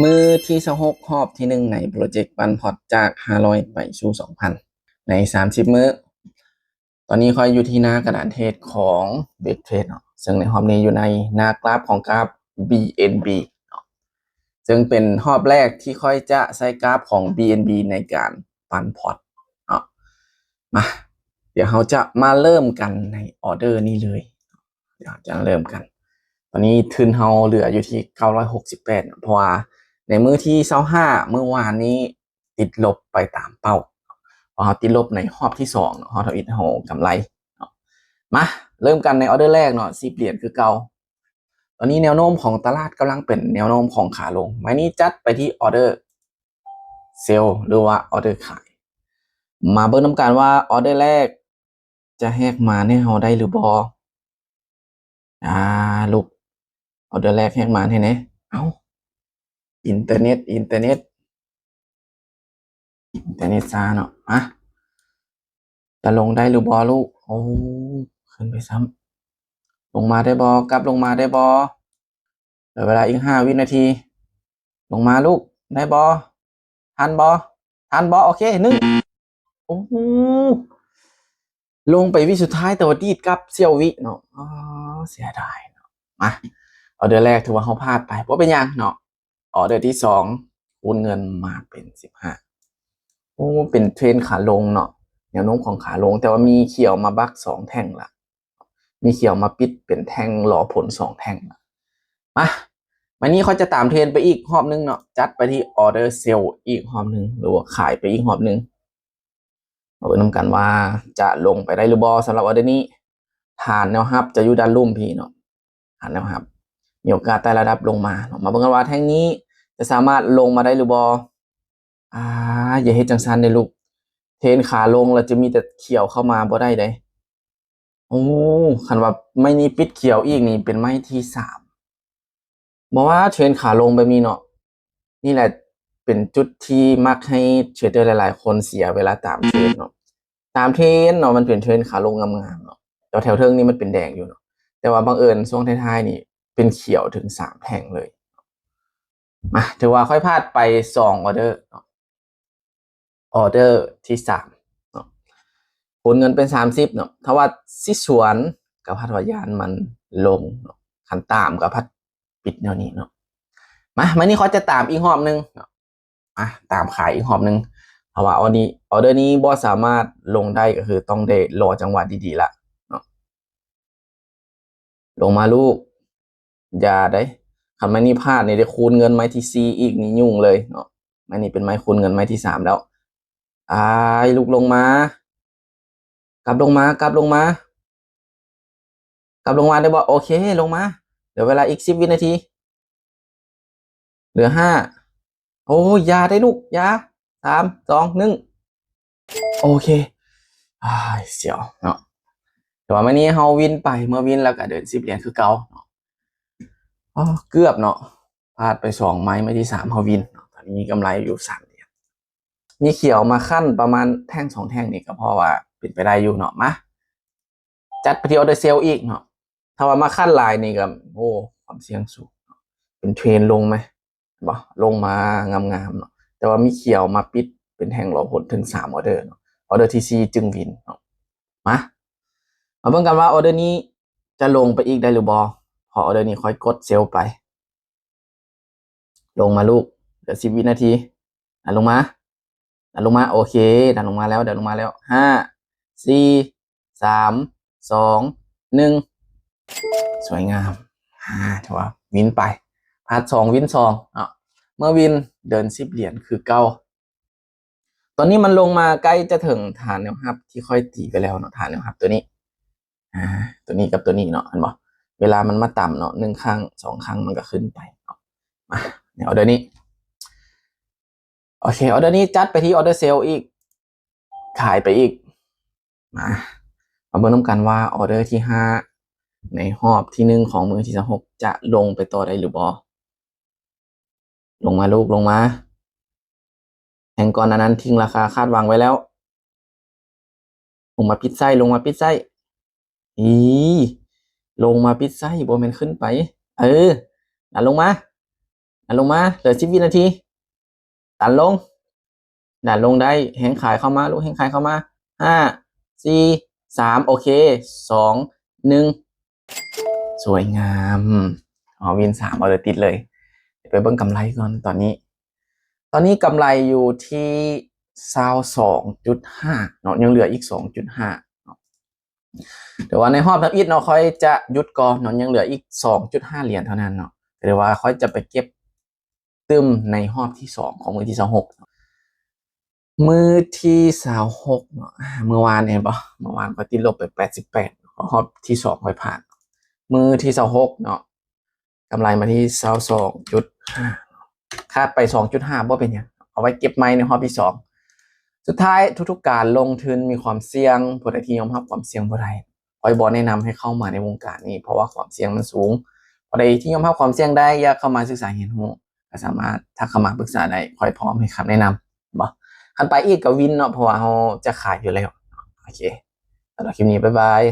ມື້ທີຊາວຫົກ ຮອບທີໜຶ່ງ ໃນໂປຣເຈັກປັ່ນພອດຈາກຫ້າຮ້ອຍໄປສູ່ສອງພັນ ໃນສາມສິບມື້. ຕອນນີ້ຂ້ອຍຢູ່ທີ່ໜ້າກະດານເທຣດຂອງ Big Trade ເນາະ, ເຊິ່ງໃນຮອບນີ້ຢູ່ໃນໜ້າກຣາຟຂອງກຣາຟ BNB ເນາະ, ເຊິ່ງເປັນຮອບແລກທີ່ຂ້ອຍຈະໃຊ້ກຣາຟຂອງ BNB ໃນການປັ່ນພອດເນາະ. ມາ ດຽວເຮົາຈະມາເລີ່ມກັນໃນອອເດີນີ້ເລີຍ. ດຽວເຮົາຈະເລີ່ມກັນ. ຕອນນີ້ທຶນເຮົາເຫຼືອຢູ່ທີ່ເກົ້າຮ້ອຍຫົກສິບແປດເນາະ, ເພາະວ່າໃນມື້ທີຊາວຫ້າ ມື້ວານນີ້ ຕິດລົບໄປຕາມເປົ້າ. ເພາະເຮົາຕິດລົບໃນຮອບທີສອງເນາະ, ຮອບທຳອິດເຮົາກຳໄລເນາະ. ມາເລີ່ມກັນໃນອອເດີແລກເນາະ, ສິບຫຼຽນຄືເກົ່າ. ຕອນນີ້ແນວໂນ້ມຂອງຕະຫຼາດກຳລັງເປັນແນວໂນ້ມຂອງຂາລົງ. ໄມ້ນີ້ຈັດໄປທີ່ອອເດີເຊລ ຫຼືວ່າອອເດີຂາຍ. ມາເບິ່ງນຳກັນວ່າອອເດີແລກຈະແຫກມານໃຫ້ເຮົາໄດ້ຫຼືບໍ່. ອ່າ ລູກ ອອເດີແລກແຫກມານໃຫ້ແດ່. ເອົ້າ ອິນເຕີເນັດ ອິນເຕີເນັດ ອິນເຕີເນັດຊ້າເນາະ. ມາ ຈະລົງໄດ້ຫຼືບໍ່ລູກ? ໂອ້ ຂຶ້ນໄປຊ້ຳ. ລົງມາໄດ້ບໍ່? ກັບລົງມາໄດ້ບໍ່? ເຫຼືອເວລາອີກຫ້າວິນາທີ. ລົງມາລູກ ໄດ້ບໍ່? ທັນບໍ່? ທັນບໍ່? ໂອເຄ ໜຶ່ງ ໂອ້ໂຫ ລົງໄປວິສຸດທ້າຍ ແຕ່ວ່າດີດກັບສ່ຽວວິເນາະ. ອໍ ເສຍດາຍເນາະ. ມາ ອອເດີແລກຖືວ່າເຮົາພາດໄປ ບໍ່ເປັນຫຍັງເນາະ. ອອເດີທີສອງ ຄູນເງິນມາເປັນສິບຫ້າ. ໂອ້ ເປັນເທຣນຂາລົງເນາະ, ແນວໂນ້ມຂອງຂາລົງ, ແຕ່ວ່າມີຂຽວມາບັກສອງແທ່ງລະ. ມີຂຽວມາປິດເປັນແທ່ງລໍຜົນສອງແທ່ງ. ມາ ບາດນີ້ຂ້ອຍຈະຕາມເທຣນໄປອີກຮອບໜຶ່ງເນາະ, ຈັດໄປທີ່ອອເດີເຊລອີກຮອບໜຶ່ງ ຫຼືວ່າຂາຍໄປອີກຮອບໜຶ່ງ. ມາເບິ່ງນຳກັນວ່າຈະລົງໄປໄດ້ຫຼືບໍ່ສຳລັບອອເດີນີ້. ຖານແນວຮັບຈະຢູ່ດ້ານລຸ່ມພີ້ເນາະ, ຖານແນວຮັບ ມີໂອກາດໄຕ່ລະດັບລົງມາເນາະ. ມາເບິ່ງກັນວ່າແທ່ງນີ້ຈະສາມາດລົງມາໄດ້ຫຼືບໍ່. ອ່າ ຢ່າເຮັດຈັ່ງຊັ້ນເດ້ລູກ, ເທຣນຂາລົງແລ້ວຈະມີແຕ່ຂຽວເຂົ້າມາບໍ່ໄດ້ເດ້. ໂອ້ ຄັນວ່າໄມ້ນີ້ປິດຂຽວອີກນີ້ເປັນໄມ້ທີສາມ. ບໍ່ວ່າເທຣນຂາລົງແບບນີ້ເນາະ, ນີ້ແຫຼະເປັນຈຸດທີ່ມັກໃຫ້ເທຣດເດີຫຼາຍໆຄົນເສຍເວລາຕາມເທຣນເນາະ. ຕາມເທຣນເນາະ ມັນເປັນເທຣນຂາລົງງາມໆເນາະ, ແຕ່ວ່າແຖວເທິງນີ້ມັນເປັນແດງຢູ່ເນາະ, ແຕ່ວ່າບັງເອີນຊ່ວງທ້າຍໆນີ້ເປັນຂຽວເຖິງສາມແທ່ງເລີຍ. ມາ ຖືວ່າຂ້ອຍພາດໄປສອງອອເດີເນາະ. ອອເດີທີສາມເນາະ, ຄູນເງິນເປັນສາມສິບເນາະ. ຖ້າວ່າຊິສວນກໍພັດວ່າຢ້ານມັນລົງເນາະ, ຄັນຕາມກໍພັດປິດແນວນີ້ເນາະ. ມາ ມື້ນີ້ຂ້ອຍຈະຕາມອີກຮອບໜຶ່ງເນາະ, ມາ ຕາມຂາຍອີກຮອບໜຶ່ງ, ເພາະວ່າອອເດີນີ້ ອອເດີນີ້ບໍ່ສາມາດລົງໄດ້, ກໍຄືຕ້ອງໄດ້ລໍຈັງຫວະດີໆລະເນາະ. ລົງມາລູກ ຢ່າເດ້. ຄັນໄມ້ນີ້ພາດນີ້ໄດ້ຄູນເງິນໄມ້ທີສີ່ອີກນີ້ຫຍຸ້ງເລີຍເນາະ. ໄມ້ນີ້ເປັນໄມ້ຄູນເງິນໄມ້ທີສາມແລ້ວ. ອ້າຍ ລູກລົງມາ, ກັບລົງມາ, ກັບລົງມາ, ກັບລົງມາໄດ້ບໍ່? ໂອເຄ ລົງມາ. ເຫຼືອເວລາອີກສິບວິນາທີ. ເຫຼືອຫ້າ. ໂອ້ຍ ຢ່າໄດ້ລູກ ຢ່າ. ສາມ ສອງ ໜຶ່ງ. ໂອເຄ. ອ້າຍ ສຽວເນາະ. ແຕ່ວ່າມື້ນີ້ເຮົາວິນໄປ ເມື່ອວິນແລ້ວກໍເດີນສິບຫຼຽນຄືເກົ່າເນາະ. ອໍ ເກືອບເນາະ, ພາດໄປສອງໄມ້, ໄມ້ທີສາມເຮົາວິນເນາະ. ຕອນນີ້ມີກຳໄລຢູ່ສາມຫຼຽນ. ມີຂຽວມາຂັ້ນປະມານແທ່ງສອງແທ່ງນີ້ກໍພໍວ່າເປັນໄປໄດ້ຢູ່ເນາະ. ມາ ຈັດໄປທີ່ອອເດີເຊລອີກເນາະ. ຖ້າວ່າມາຂັ້ນຫຼາຍນີ້ກໍ ໂອ້ ຄວາມສ່ຽງສູງເນາະ. ເປັນເທຣນລົງໄໝ? ເຫັນບໍ່? ລົງມາງາມໆເນາະ, ແຕ່ວ່າມີຂຽວມາປິດເປັນແທ່ງລໍຜົນເຖິງສາມອອເດີເນາະ. ອອເດີທີສີ່ຈຶ່ງວິນເນາະ. ມາ ມາເບິ່ງກັນວ່າອອເດີນີ້ຈະລົງໄປອີກໄດ້ຫຼືບໍ່, ເພາະອອເດີນີ້ຂ້ອຍກົດເຊລໄປ. ລົງມາລູກ ເຫຼືອສິບວິນາທີ. ດັນລົງມາ ດັນລົງມາ. ໂອເຄ ດັນລົງມາແລ້ວ ດັນລົງມາແລ້ວ. ຫ້າ ສີ່ ສາມ ສອງ ໜຶ່ງ. ສວຍງາມ. ອ່າ ຖືວ່າວິນໄປ ພາດສອງ ວິນສອງເນາະ. ເມື່ອວິນເດີນສິບຫຼຽນຄືເກົ່າ. ຕອນນີ້ມັນລົງມາໃກ້ຈະເຖິງຖານແນວຮັບທີ່ຂ້ອຍຕີໄປແລ້ວເນາະ, ຖານແນວຮັບຕົວນີ້. ອ່າ ຕົວນີ້ກັບຕົວນີ້ເນາະ, ເຫັນບໍ່? ເວລາມັນມາຕຳເນາະ ໜຶ່ງຄັ້ງ ສອງຄັ້ງ ມັນກໍຂຶ້ນໄປເນາະ. ມາ ໃນອອເດີນີ້. ໂອເຄ ອອເດີນີ້ຈັດໄປທີ່ອອເດີເຊລອີກ, ຂາຍໄປອີກ. ມາ ມາເບິ່ງນຳກັນວ່າອອເດີທີຫ້າໃນຮອບທີໜຶ່ງຂອງມື້ທີຊາວຫົກຈະລົງໄປຕໍ່ໄດ້ຫຼືບໍ່. ລົງມາລູກ ລົງມາ. ແທ່ງກ່ອນໜ້ານັ້ນຖິ້ມລາຄາຄາດຫວັງໄວ້ແລ້ວ. ລົງມາປິດໄສ້ ລົງມາປິດໄສ້. ອີ ລົງມາປິດໄສ້ ບໍ່ແມ່ນຂຶ້ນໄປ. ເອີ ດັນລົງມາ. ດັນລົງມາ ເຫຼືອສິບວິນາທີ ດັນລົງ ດັນລົງໄດ້ ແຮງຂາຍເຂົ້າມາລູກ ແຮງຂາຍເຂົ້າມາ ຫ້າ ສີ່ ສາມ ໂອເຄ ສອງ ໜຶ່ງ ສວຍງາມ ເອົາວິນສາມອໍເດີຕິດເລີຍ. ໄປເບິ່ງກຳໄລກ່ອນຕອນນີ້ ຕອນນີ້ກຳໄລຢູ່ທີ່ຊາວສອງຈຸດຫ້າເນາະ ຍັງເຫຼືອອີກສອງຈຸດຫ້າເນາະ. ແຕ່ວ່າໃນຮອບທຳອິດເນາະ ຂ້ອຍຈະຢຸດກ່ອນເນາະ ຍັງເຫຼືອອີກສອງຈຸດຫ້າຫຼຽນເທົ່ານັ້ນເນາະ. ແຕ່ວ່າຂ້ອຍຈະໄປເກັບຕື່ມໃນຮອບທີສອງຂອງມື້ທີຊາວຫົກເນາະ. ມື້ທີຊາວຫົກເນາະ ມື້ວານເຫັນບໍ່? ມື້ວານຂ້ອຍຕິດລົບໄປແປດສິບແປດ ຮອບທີສອງຂ້ອຍຜ່ານ. ມື້ທີຊາວຫົກເນາະ ກຳໄລມາທີ່ຊາວສອງຈຸດຫ້າ ຂາດໄປສອງຈຸດຫ້າ ບໍ່ເປັນຫຍັງ ເອົາໄວ້ເກັບໃໝ່ໃນຮອບທີສອງ. ສຸດທ້າຍ ທຸກໆການລົງທຶນມີຄວາມສ່ຽງ ຜູ້ໃດທີ່ຍອມຮັບຄວາມສ່ຽງບໍ່ໄດ້ ຂ້ອຍບໍ່ແນະນຳໃຫ້ເຂົ້າມາໃນວົງການນີ້ ເພາະວ່າຄວາມສ່ຽງມັນສູງ. ຜູ້ໃດທີ່ຍອມຮັບຄວາມສ່ຽງໄດ້ ຢາກເຂົ້າມາສຶກສາຮຽນຮູ້ ກໍສາມາດທັກເຂົ້າມາປຶກສາໄດ້ ຂ້ອຍພ້ອມໃຫ້ຄຳແນະນຳ ເຫັນບໍ່? ຄັນໄປອີກກໍວິນເນາະ ເພາະວ່າເຮົາຈະຂາຍຢູ່ແລ້ວ. ໂອເຄ ສຳລັບຄລິບນີ້ ບາຍບາຍ.